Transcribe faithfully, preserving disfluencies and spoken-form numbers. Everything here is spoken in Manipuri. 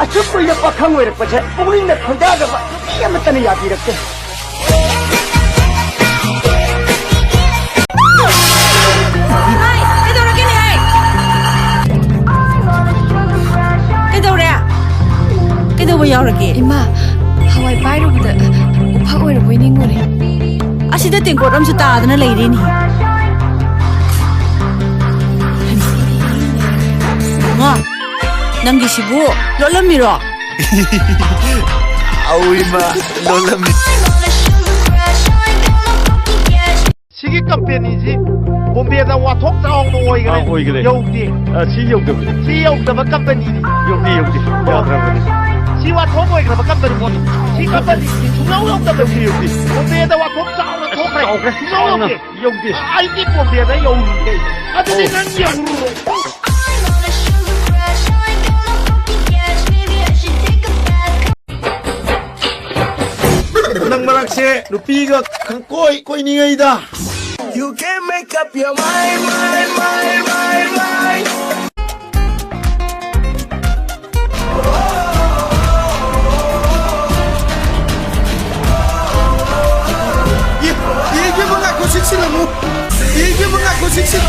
ꯑꯁꯨꯛ ꯀꯨꯏꯅ ꯄꯥꯈꯪ ꯑꯣꯏꯔꯛꯄꯁꯦ ꯄꯨꯛꯅꯤꯡꯅ ꯈꯣꯏꯗꯥꯖꯕ ꯅꯨꯄꯤ ꯑꯃꯠꯇꯅ ꯌꯥꯕꯤꯔꯛꯇꯦ꯫ ꯍꯥꯏ, ꯀꯩꯗꯧꯔꯒꯦꯅꯦ, ꯍꯥꯏ? ꯀꯩꯗꯧꯔꯦ? ꯀꯩꯗꯧꯕ ꯌꯥꯎꯔꯒꯦ? ꯏꯃꯥ, ꯍꯋꯥꯏ ꯄꯥꯏꯔꯨꯕꯗ ꯎꯐꯛ ꯑꯣꯏꯔꯕꯣꯏ ꯅꯤꯡꯉꯨꯔꯦ꯫ ꯑꯁꯤꯗ ꯇꯦꯡꯀꯣꯠ ꯑꯃꯁꯨ ꯇꯥꯗꯅ ꯂꯩꯔꯦꯅꯦ꯫ ꯃꯥ, ꯅꯪꯒꯤꯁꯤꯕꯨ ꯂꯣꯠꯂꯝꯃꯤꯔꯣ? ꯑꯧ, ꯏꯃꯥ, ꯂꯣꯜꯂꯝꯃꯤ꯫ ꯁꯤꯒꯤ ꯀꯝꯄꯦꯅꯤꯁꯤ ꯕꯣꯝꯕꯦꯗ ꯋꯥꯊꯣꯛ ꯆꯥꯎꯅ ꯑꯣꯏꯈ꯭ꯔꯦ꯫ ꯑꯥ, ꯑꯣꯏꯈ꯭ꯔꯦ꯫ ꯌꯧꯗꯦ꯫ ꯑꯥ, ꯁꯤ ꯌꯧꯗꯕꯅꯤ꯫ ꯁꯤ ꯌꯧꯗꯕ ꯀꯝꯄꯦꯅꯤꯅꯤ꯫ ꯌꯧꯗꯦ, ꯌꯧꯗꯦ꯫ ꯌꯥꯗ꯭ꯔꯕꯅꯤ꯫ ꯁꯤ ꯋꯥꯊꯣꯛ ꯑꯣꯏꯈ꯭ꯔꯕ ꯀꯝꯄꯦꯅꯤꯅꯤ꯫ ꯁꯤ ꯀꯝꯄꯦꯅꯤꯁꯤ ꯁꯨꯡꯌꯧ ꯌꯧꯗꯕꯅꯤ꯫ ꯌꯧꯗꯦ, ꯌꯧꯗꯦ꯫ ꯕꯣꯝꯕꯦꯗ ꯋꯥꯊꯣꯛ ꯆꯥꯎꯅ ꯊꯣꯛꯈ꯭ꯔꯦ꯫ ꯆꯥꯎꯈ꯭ꯔꯦ꯫ ꯁꯨꯡꯌꯧ ꯆꯥꯎꯅ ꯌꯧꯗꯦ꯫ ꯌꯧꯗꯦ꯫ ꯑꯩꯗꯤ ꯕꯣꯝꯕꯦꯗ ꯌꯧꯔꯨꯔꯦ꯫ ꯑꯗꯨꯗꯤ ꯑꯣ꯫ ꯅꯪ ꯌꯧꯔꯨꯔꯣ꯫ ꯅꯪ ꯃꯔꯛꯁꯦ ꯅꯨꯄꯤꯒ ꯈꯪꯀꯣꯏ ꯀꯣꯏꯅꯤꯡꯉꯩꯗ꯫ You can make up your mind, mind, mind, mind, mind. E-, E-, ꯏꯕꯨꯡ ꯉꯥꯏꯈꯣ, ꯁꯤꯛꯁꯤꯜꯂꯝꯃꯨ꯫ ꯏ-, ꯏꯕꯨꯡ ꯉꯥꯏꯈꯣ, ꯁꯤꯛꯁꯤꯜ-